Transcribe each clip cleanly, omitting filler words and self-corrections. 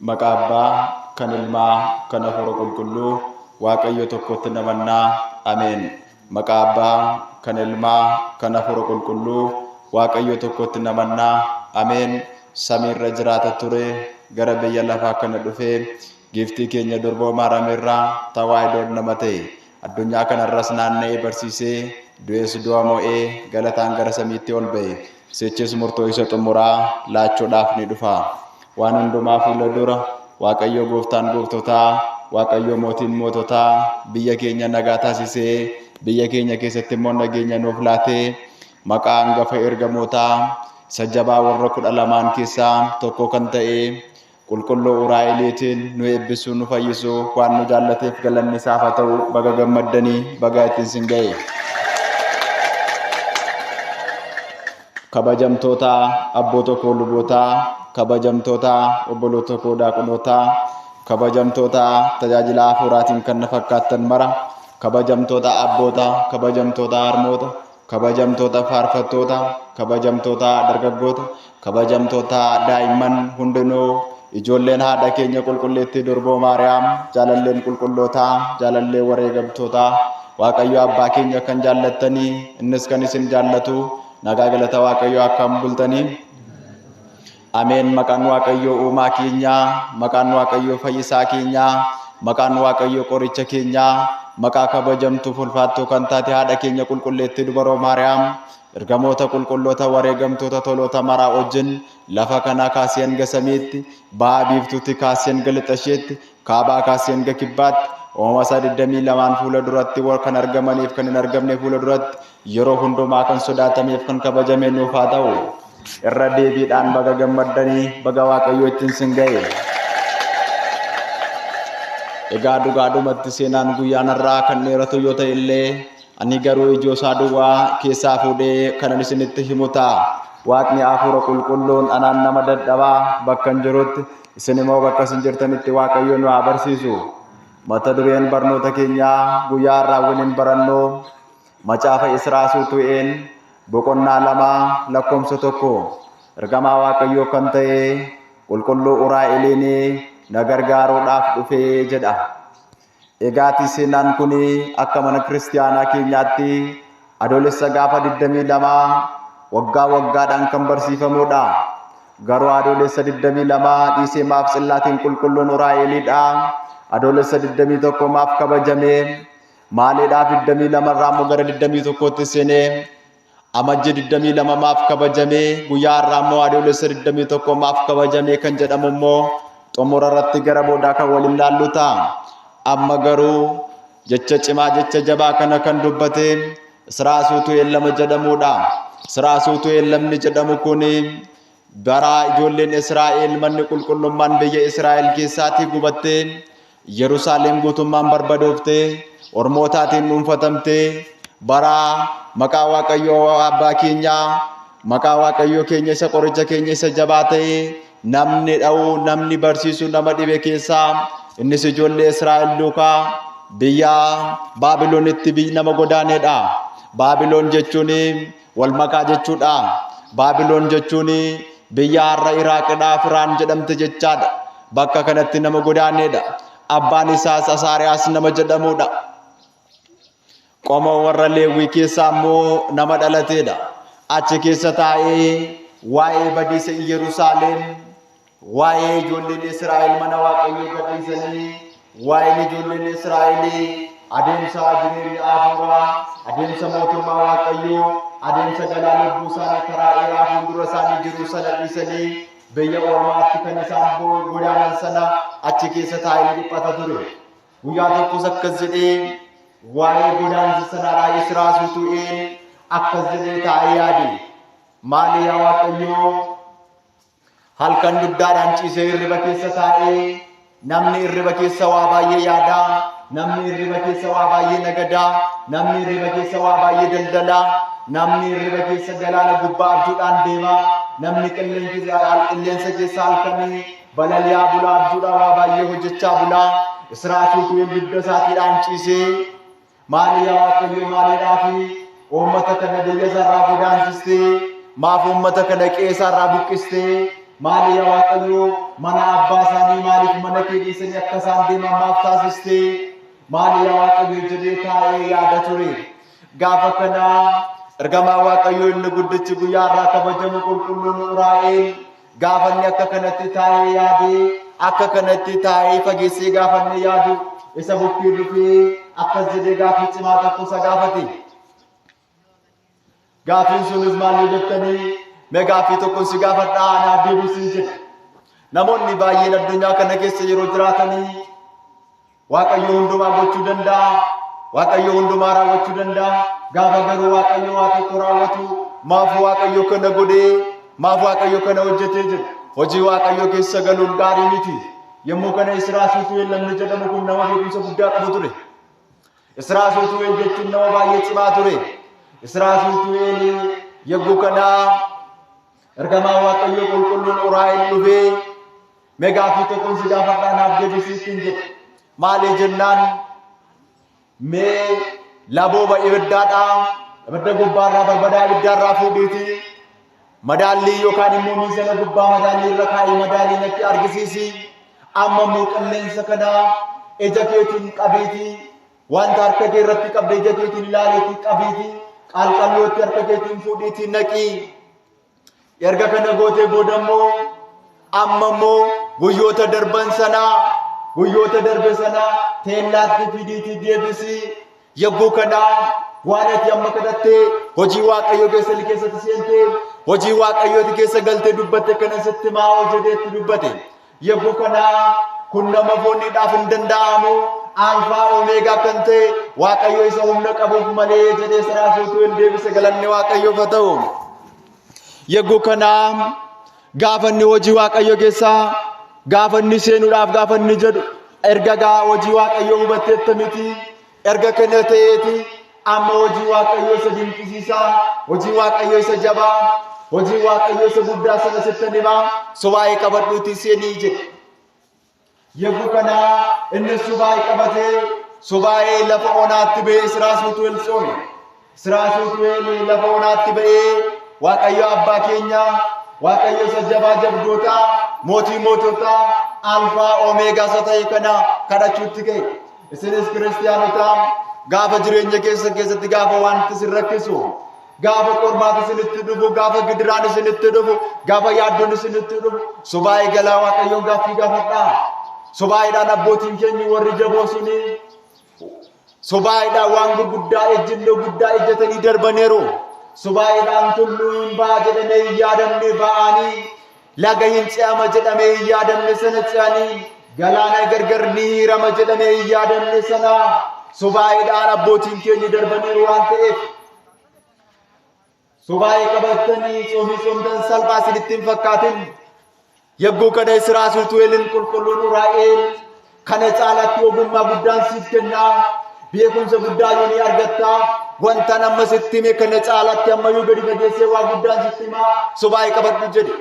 Maqaa Abbaa, kan Ilmaa, kan Hafuura Qulqulluu, Waaqayyo tokkotti namannaa. Ameen. Maqaa Abbaa, kan Ilmaa, kan Hafuura Qulqulluu, Waaqayyo tokkotti namannaa. Ameen. Samiirra jiraata ture, gara biyya lafaa kana dhufee, giiftii keenya durboo Maaraamirraa Tawaahidoon nama ta'e. Addunyaa kanarras naanna'ee barsiisee, du'es du'a mo'ee, galataan gara samiitti ol ba'e. Sichis murtoo isa xumuraa laachuudhaaf ni dhufa. Waan hundumaa fuula dura Waaqayyo gooftaan gooftotaa, Waaqayyo mootiin moototaa biyya keenya nagaa taasisee, biyya keenya keessatti immoo nageenya nuuf laatee, maqaa hangafa ergamootaa isa jabaa warra 12n keessaa tokko kan ta'e Qulqulluu Uraa'eliitiin nu eebbisuu nu fayyisuu waan nu jaallateef galanni isaaf haa ta'u. Baga gammaddanii, baga ittiin sin ga'e. Kabajamtoota abboota koo lubootaa, kabajamtoota obboloota koo daaqonootaa, kabajamtoota tajaajila hafuuraatiin kan na fakkaattan mara, kabajamtoota abboota, kabajamtoota harmoota, kabajamtoota faarfattoota, kabajamtoota dargaggoota, kabajamtoota daa'imman hundinuu, ijoolleen haadha keenya qulqulleettii durboo Maariyaam, jaalalleen qulqullootaa, jaalallee wareegamtootaa, Waaqayyo abbaa keenya kan jaallattanii, innis kan isin jaallatu, nagaa galata Waaqayyo akkam bultanii? Ameen. Maqaan Waaqayyoo uumaa keenyaa, maqaan Waaqayyoo fayyisaa keenyaa, maqaan Waaqayyoo qoricha keenyaa, maqaa kabajamtuu fulfaattuu kan taate haadha keenya qulqulleettii dubaroo Maariyaam, ergamoota qulqulloota wareegamtoota toloota maraa wajjin lafa kanaa kaasee hanga samiitti, ba'a biiftuutti kaasee hanga lixa isheetti, kaabaa kaasee hanga kibbaatti, uumama isaa 22n fuula duratti kan argamaniif kan hin argamne fuula duratti yeroo hundumaa kan sodaatameef kan kabajame nuuf haa ta'u. Irra deebiidhaan baga gammaddanii, baga Waaqayyoo ittiin sin ga'e. Egaa dhugaadhumatti seenaan guyyaan har'aa kan dheeratu yoo ta'e illee ani garuu ijoo isaa duwwaa keessaa fuudhee kanan isinitti himu ta'a. Waaqni hafuura qulqulluun anaan nama dadhabaa bakka hin jirutti isin immoo bakka isin jirtanitti Waaqayyo nu haa barsiisu. Mata dureen barnoota keenyaa guyyaa har'aa waliin barannu Macaafa Israa Suutu'eel boqonnaa 2 lakkoomsa 1. Ergamaa Waaqayyoo kan ta'e qulqulluu Uraa'eliin na gargaaruudhaaf dhufe jedha. Egaati seenaan kun akka mana kiristiyaanaa keenyaatti Adoolessa gaafa 22 waggaa waggaadhaan kan barsiifamudha. Garuu Adoolessa 22 dhiisee maaf tsillaatiin qulqulluun Uraa'eliidha. Adoolessa 21 maaf kabajame? Maaliidhaaf 22 irraa immoo gara 21tti seenee? Amajjii 22 maaf kabajamee? Guyyaa har'aa immoo Adoolessa 21 maaf kabajamee kan jedhamu immoo xumura irratti gara boodaa kan waliin laallu ta'a. Amma garuu jecha cimaa jecha jabaa kana kan dubbate Israa Suutu'eel lama jedhamudha. Israa Suutu'eel lamni jedhamu kun bara ijoolleen Israa'el manni qulqullummaan biyya Israa'el keessaatii gubattee Yerusaalem guutummaan barbadooftee ormootaatiin dhuunfatamtee bara maqaa Waaqayyoo abbaa keenyaa maqaa Waaqayyoo keenya isa qoricha keenya isa jabaa ta'e namni dha'u namni barsiisu nama dhibe keessaa innis ijoollee Israa'el duukaa biyya Baabilonitti nama godaanedha. Baabilon jechuun wal makaa jechuudha. Baabilon jechuun biyya har'a Iraaqidhaaf Iraan jedhamte jechaadha. Bakka kanatti nama godaaneedha. Abbaan isaas Asaariyaas nama jedhamudha. Qomoo warra Leewwii keessaa immoo nama dhalateedha. Achi keessa taa'ee waa'ee badiisa Iyyerusaalem, waa'ee ijoolleen Israa'el mana Waaqayyoo gadhiisanii, waa'een ijoolleen Israa'el adeemsa jireenya hafuuraa, adeemsa mootummaa Waaqayyoo, adeemsa galaa lubbuu isaanii karaa dheeraa fuuldura isaanii jiru sana dhiisanii biyya ormaatti kan isaan godaanan sana achi keessa taa'ee ni dhiphata ture. Guyyaa tokkos akkas jedhee waa'ee godaansa sanaadhaa Israa Suutu'eel akkas jedhee taa'ee yaade. Maali yaa Waaqayyoo? Halkan dugdaadhaan ciisee hirriba keessa taa'ee namni hirriba keessa waa baay'ee yaadaa, namni hirriba keessa waa baay'ee nagadaa, namni hirriba keessa waa baay'ee daldalaa, namni hirriba keessa galaana gubbaa abjuudhaan deemaa, namni qilleensa keessa halkanii balali'aa bulaa abjuudhaan waa baay'ee hojjechaa bulaa. Israa'el dugda isaatiidhaan ciisee Maali yaa Waaqayyo, maaliidhaafi uummata kana biyya isaarraa godaansistee, maaf uummata kana qe'ee isaarraa buqqistee, Maali yaa Waaqayyoo, mana abbaa isaanii maaliif mana kee dhiisanii akka isaan deeman maaf taasiste? Maali yaa Waaqayyoo jedhee taa'ee yaada ture. Gaafa kana ergamaa Waaqayyoo inni guddichi guyyaa irraa kabajamu qulqulluun Uraa'eel gaafa inni akka kanatti taa'ee yaadee, akka kanatti taa'ee fageessee gaafa inni yaadu isa bukkee dhufee akkas jedhee gaaffii cimaa tokko isa gaafate. Gaaffiin sunis maal yoo jettanii, mee gaaffii tokkon si gaafadhaa anaaf deebisii jedhe. Namoonni baay'een addunyaa kana keessa yeroo jiraatanii Waaqayyo hundumaa gochuu danda'a, Waaqayyo hundumaa raawwachuu danda'a. Gaafa garuu Waaqayyo waa tokko raawwatu, maaf Waaqayyo kana godhee, maaf Waaqayyo kana hojjetee jedhu. Hojii Waaqayyo keessa galuun gaarii miti. Yommuu kana Israasuutu namni jedhamu kun nama beekumsa guddaa qabu ture. Israasuutu'eel jechuun nama baay'ee cimaa ture. Israasuutu'eel yogguu kana ergamaa Waaqayyoo qulqulluun Uraa'el dhufee, mee gaaffii tokkoon si gaafadhaa naaf deebisii ittiin jedhe. Maali jennaan, mee labooba ibiddaadhaa, ibidda gubbaarraa, barbadaa ibiddaarraa fuudhiitii madaallii yookaan immoo miizana gubbaa madaallii irra kaa'ii madaallii natti argisiisi. Amma immoo qilleensa kana ija keetiin qabiitii, wanta harka kee irratti qabde ija keetiin ilaaleetii qabiitii qalqallootti harka keetiin fuudhiitii naqii. Erga kana gootee booda immoo amma immoo guyyoota darban sanaa, guyyoota darbe sanaa teellaatti fidiitii deebisii. Yogguu kana waan ati amma kadhattee hojii Waaqayyoo keessa keessatti seentee hojii Waaqayyooti keessa galtee dubbatte kana sitti maa jedheetti dubbate. Yogguu kana kun nama fooniidhaaf hin danda'amu, Alfaa Omeegaa kan ta'e Waaqayyo isa humna qabuuf malee jedhee saraasuutu hin deebise. Galanni Waaqayyoof haa ta'u. Yogguu kana gaafa inni hojii Waaqayyo keessaa gaafa inni seenuudhaaf gaafa inni jedhu, erga gaa hojii Waaqayyoo hubatteetta miti, erga kana ta'eeti amma hojii Waaqayyoo isa dinqisiisaa, hojii Waaqayyoo isa jabaa, hojii Waaqayyoo isa guddaa sana sittan himaa, subaa'ee qabadhuutii seenii jedhe. Yogguu kana inni subaa'ee qabatee subaa'ee lafa onaatti ba'ee Israasuutu'eel tsoome. Israasuutu'eel lafa onaatti ba'ee Waaqayyo abbaa keenya, Waaqayyo isa jabaa jabdootaa, mootii moototaa, Alfaa Omeegaa isa ta'e kana kadhachuutti ka'e. Isinis kiristiyaanotaa gaafa jireenya keessan keessatti gaafa wanti isin rakkisu, gaafa qormaati isinitti dhufu, gaafa gidiraan isinitti dhufu, gaafa yaaddoon isinitti dhufu, subaa'ee galaa Waaqayyoon gaaffii gaafadhaa. Subaa'eedhaan abbootiin keenya warri jaboo suni subaa'eedhaan waan gurguddaa ejjennoo guddaa ejjetanii darbaniiru. Subaa'eedhaan tulluu hin ba'a jedhamee hin yaadamne ba'anii, laga hin ce'ama jedhamee hin yaadamne sana ce'anii, galaana gargar ni hirama jedhamee hin yaadamne sana subaa'eedhaan abbootiin keenya darbaniiru waan ta'eef, subaa'ee qabattanii tsoomii tsoomtan salphaa isinitti hin fakkaatin. Yogguu kana Israasuutu'eelin qulqulluun Uraa'eel kana caalaatti ogummaa guddaan siif kennaa, beekumsa guddaa yoo ni argattaa, wanta amma sitti hime kana caalaatti ammayyuu gadi fageessee waa guddaan sitti himaa, subaa'ee qabadhu jedhe.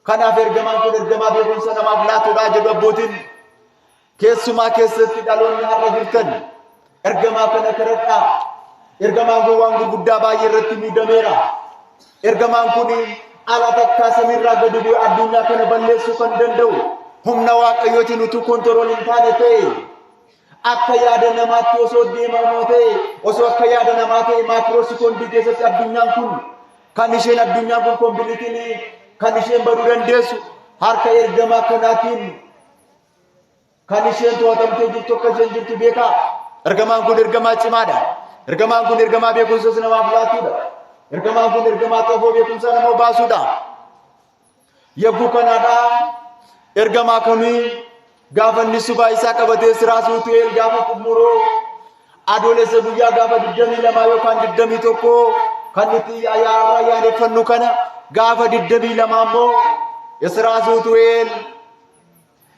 Kanaaf ergamaan kun ergamaa beekumsa namaaf laatudha jedhu abbootiin. Keessumaa keessatti dhaloonni har'a jirtan ergamaa kana kadhadhaa. Ergamaan kun waan gurguddaa baay'ee irratti muudameera. Ergamaan kun ala takkaa samiirraa gadi bu'ee addunyaa kana balleessuu kan danda'u humna Waaqayyootiin utuu kontirool hin taane ta'e, akka yaada namaatti osoo deemamoo ta'e, osoo akka yaada namaa ta'e, maakiroo sekoondii keessatti addunyaan kun kan isheen addunyaan kun kompiliitilii kan isheen baduu dandeessu harka ergamaa kanaatiin kan isheen to'atamtee jirtu akka isheen jirtu beekaa. Ergamaan kun ergamaa cimaadha. Ergamaan kun ergamaa beekumsas namaaf laatuudha. Ergamaan kun ergamaa xoofoo beekumsaa nama baasuudha. Yogguu kanaadha ergamaa kamii gaafa inni subaa isaa qabatee Siraasuutu'eel gaafa xumuruu, Adoolessa guyyaa gaafa 22 yookaan 21 kan nuti ayyaana ayyaaneffannu kana, gaafa 22 immoo Israasuutu'eel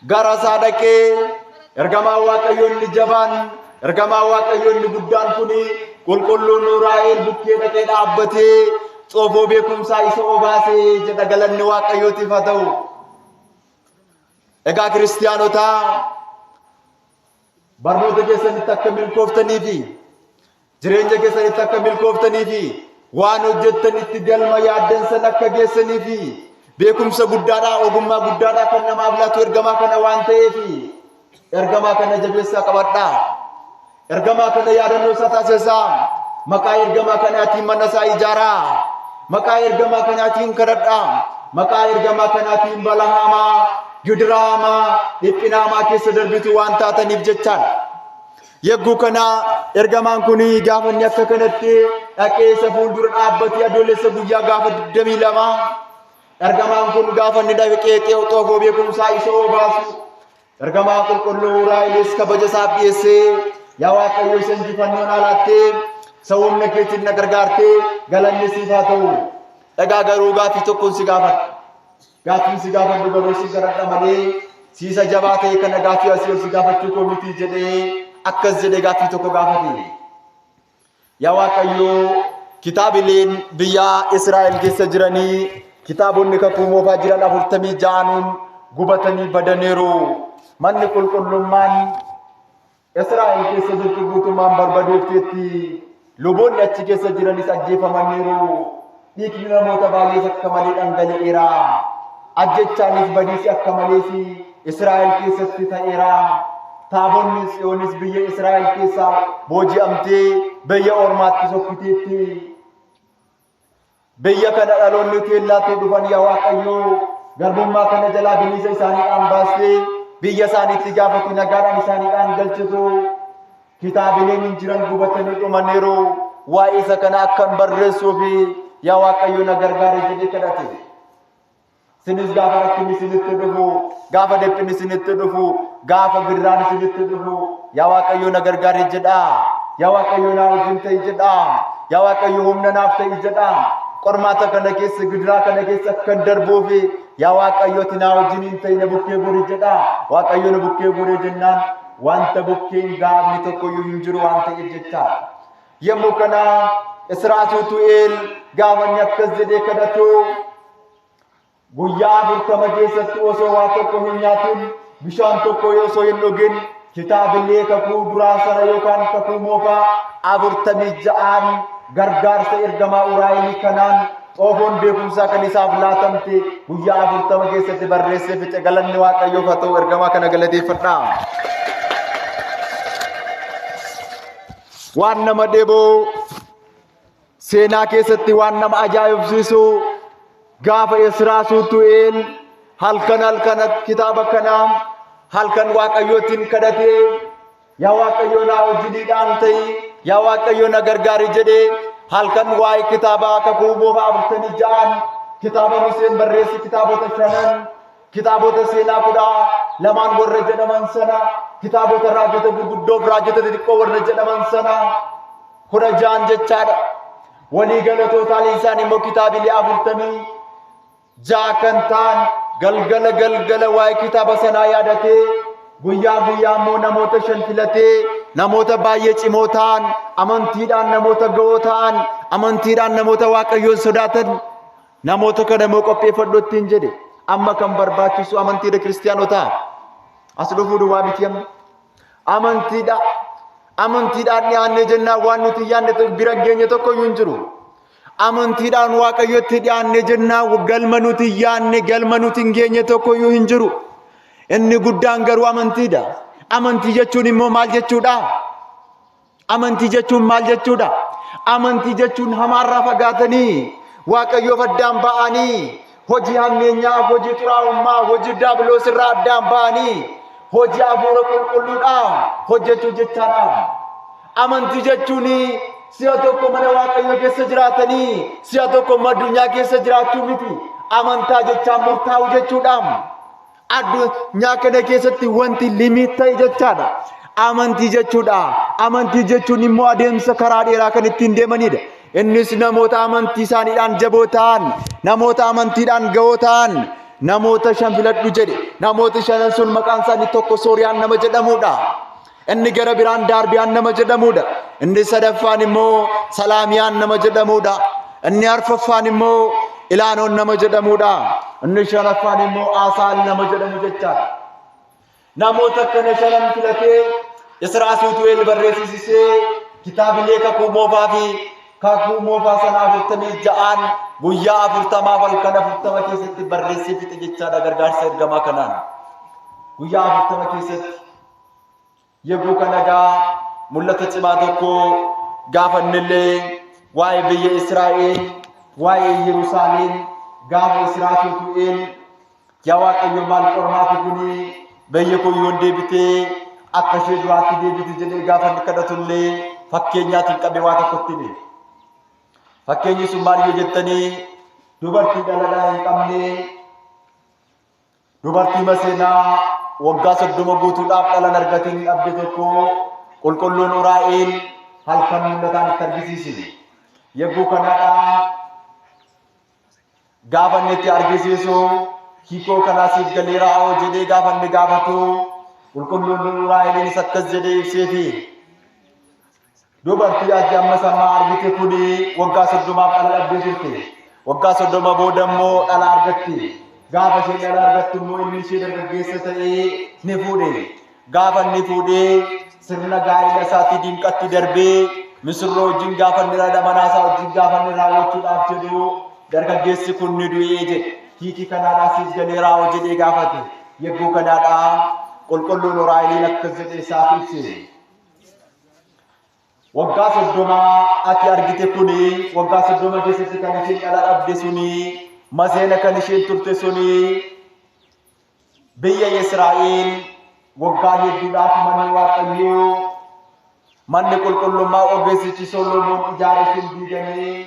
gara isaa dhaqee, ergamaan Waaqayyoo inni jabaan, ergamaan Waaqayyoo inni guddaan kun qulqulluun Uraa'el bukkee dhaqee dhaabbatee xoofoo beekumsaa isa obaasee jedha. Galanni Waaqayyootiif haa ta'u. Egaa kiristiyaanotaa, barnoota keessanitti akka milkooftanii fi jireenya keessanitti akka milkooftanii fi waan hojjettanitti galma yaaddan san akka geessanii fi Beekumsa guddaadhaa, ogummaa guddaadhaa kan namaaf laatu ergamaa kana waan ta'eef ergamaa kana jabeessaa qabadhaa. Ergamaa kana yaadannoo isaa taasisaa. Maqaa ergamaa kanaatiin mana isaa ijaaraa. Maqaa ergamaa kanaatiin kadhadhaa. Maqaa ergamaa kanaatiin balaa hamaa, gidiraa hamaa, dhiphina hamaa keessa darbitu waan taataniif jechaadha. Yegguu kana ergamaan kun gaafa inni akka kanatti dhaqee isa fuuldura dhaabbatee Adoolessa guyyaa gaafa 22 ergamaan kun gaafa inni dhaqee xoofoo beekumsaa isa obaasu ergamaa qulqulluu Uraa'elis kabaja isaaf dhiyeessee, yaa Waaqayyo, isa injifannoon alaattee, isa humna keetiin na gargaartee, galanni siif haa ta'u. Dhagaa garuu gaaffii tokkoon si gaafadha. Gaaffiin si gaafadhu garuu si garadha malee siisa jabaa ta'e kana gaaffii asii ol si gaafachuu koo miti jedhee akkas jedhee gaaffii tokko gaafate. Yaa Waaqayyo, kitaabileen biyya Israa'el keessa jiranii, kitaabonni kakuu moofaa jiran 46nuun gubatanii badaniiru. Manni qulqullummaan Israa'el keessa jirtu guutummaan barbadoofteetti. Luboonni achi keessa jiranis ajjeefamaniiru. Dhiigni namoota baay'ees akka malee dhangala'eera. Ajjechaanis badiisi akka malees Israa'el keessatti ta'eera. Taabonni Tsiyoonis biyya Israa'el keessaa booji'amtee biyya ormaatti sokkiteetti. Biyya kana dhaloonni teellaatti dhufan, yaa Waaqayyo, garbummaa kana jalaa bilisa isaaniidhaan baastee biyya isaaniitti gaafatti nagaadhaan isaaniidhaan galchitu. Kitaabileen hin jiran, gubatanii dhumaniiru. Waa'ee isa kana akkan barreessuu fi yaa Waaqayyo na gargaari jedhee kadhate. Sinis gaafa rakkinni isinitti dhufu, gaafa dhiphinni isinitti dhufu, gaafa gidiraan isinitti dhufu, yaa Waaqayyo na gargaari jedhaa. Yaa Waaqayyo na wajjin ta'i jedhaa. Yaa Waaqayyo humna naaf ta'i jedhaa. Qormaata kana keessa, gidiraa kana keessa akkan darbuuf, yaa Waaqayyo ati na wajjin hin ta'i, na bukkee gori jedhaa. Waaqayyo na bukkee goree jennaan wanta bukkee hin gaafne tokkoyyuu hin jiru waan ta'eef jechaadha. Yommuu kana Israasuutu'eel gaafa inni akkas jedhee kadhatu, guyyaa 40 keessatti osoo waa tokko hin nyaatin, bishaan tokko osoo hin dhugin, kitaabilee kakuu duraa sana yookaan kakuu moofaa 46n gargaarsa ergamaa Uraa'elii kanaan xoofoon beekumsaa kan isaaf laatamte guyyaa 40 keessatti barreessee fixe. Galanni Waaqayyoof haa ta'u. Ergamaa kana galateeffadhaa. Waan nama dhibuu, seenaa keessatti waan nama ajaa'ibsiisu, gaafa Esraa Suutu'eel halkan halkan kitaaba kana halkan Waaqayyootiin kadhatee, yaa Waaqayyo naa wajjiniidhaan ta'i, yaa Waaqayyo na gargaari jedhee, halkan waa'ee kitaaba kakuu moofaa 46n, kitaaba Museen barreesse, kitaabota shanan, kitaabota seenaa 12n warra jedhaman sana, kitaabota raajota gurguddoof raajota xixiqqoo warra jedhaman sana 16n jechaadha. Walii gala tootaalii isaan immoo kitaabilee 46 kan ta'an, galgala galgala waa'ee kitaaba sanaa yaadatee, guyyaa guyyaa immoo namoota shan filatee, namoota baay'ee cimoo ta'an, amantiidhaan namoota ga'oo ta'an, amantiidhaan namoota Waaqayyoon sodaatan, namoota kana immoo qopheeffadhu ittiin jedhe. Amma kan barbaachisu amantiidha, kiristaanotaa. As dhufuu duwwaa miti, amma amantiidha. Amantiidhaan dhiyaannee jennaan waan nuti yaadne bira hin geenye tokko iyyuu hin jiru. Amantiidhaan Waaqayyotti dhiyaannee jennaan galma nuti yaadne, galma nuti hin geenye tokko iyyuu hin jiru. Inni guddaan garuu amantiidha. Amantii jechuun immoo maal jechuudha? Amantii jechuun maal jechuudha? Amantii jechuun hamaarraa fagaatanii, Waaqayyoof addaan ba'anii, hojii hammeenyaa, hojii xuraa'ummaa, hojii daabiloos irraa addaan ba'anii hojii hafuura qulqulluudhaa hojjechuu jechaadha. Amantii jechuun si'a tokko mana Waaqayyoo keessa jiraatanii si'a tokko immoo addunyaa keessa jiraachuu miti. Amantaa jechaan murtaa'u jechuudha. Addunyaa kana keessatti wanti limit ta'e jechaadha. Amantii jechuudha. Amantii jechuun immoo adeemsa karaa dheeraa kan ittiin deemanidha. Innis namoota amantii isaaniidhaan jaboo ta'an, namoota amantiidhaan ga'oo ta'an, namoota shan filadhu jedhe. Namooti shanan sun maqaan isaanii tokko Sooriyaan nama jedhamudha. Inni gara biraan Daarbiyaan nama jedhamudha. Inni sadaffaan immoo Salaamiyaan nama jedhamudha. Inni arfaffaan immoo Ilaanoon nama jedhamudha. Inni shanaffaan immoo Aasaal nama jedhamu jechaadha. Namoota akkana shanan filatee Israasuutu'eel barreessisisee kitaabilee kakuu moofaa fi Kakuu Moofaa sana 46n guyyaa 40f halkan 40 keessatti barreessee fixe jechaadha gargaarsa ergamaa kanaan. Guyyaa 40 keessatti. Yeguu kana egaa mul'ata cimaa tokko gaafannillee waa'ee biyya Israa'el, waa'ee Yerusaalem gaafa Israa'el yaa Waaqayyo maal qormaati kuni biyya koo yoon deebitee akka ishee duraatti deebite jedhee gaafa inni kadhatullee fakkeenyaatiin qabee waa tokkotti hime. Fakkeenyi sun maal yoo jettanii dubartii dhala hin qabne, dubartii maseenaa waggaa 30 guutuudhaaf dhala hin argatin dhabde tokko qulqulluun Uraa'el halkan mul'ataan itti argisiise. Yegguu kanadha gaafa inni itti argisiisu hiikoo kanaa siif galeeraa hoo jedhee gaafa inni gaafatu qulqulluun Uraa'eliinis akkas jedhee ibseefi. Dubartii ati amma sammaa argite kuni waggaa 30f dhala dhabdee turte. Waggaa 30 booda immoo dhala argatti. Gaafa isheen dhala argattu immoo ilmi ishee dargaggeessa ta'ee ni fuudhe. Gaafa inni fuudhee sirna gaa'ela isaatii diinqatti darbee misirroo wajjin gaafa inni haadha manaa isaa wajjin gaafa inni raawwachuudhaaf jedhu dargaggeessi kun ni du'ee jedhe. Hiiki kanaadhaa siif galeeraa hoo jedhee gaafate. Yegguu kanaadhaa qulqulluun Uraa'eliin akkas jedhee isaaf ibse. Waggaa 30 ati argite kuni waggaa 30 keessatti kan isheen dhala dhabde suni maseena kan isheen turte suni biyya Israa'el waggaa hedduudhaaf manni Waaqayyoo manni qulqullummaa ogeessichi Solomoon ijaare sun diigamee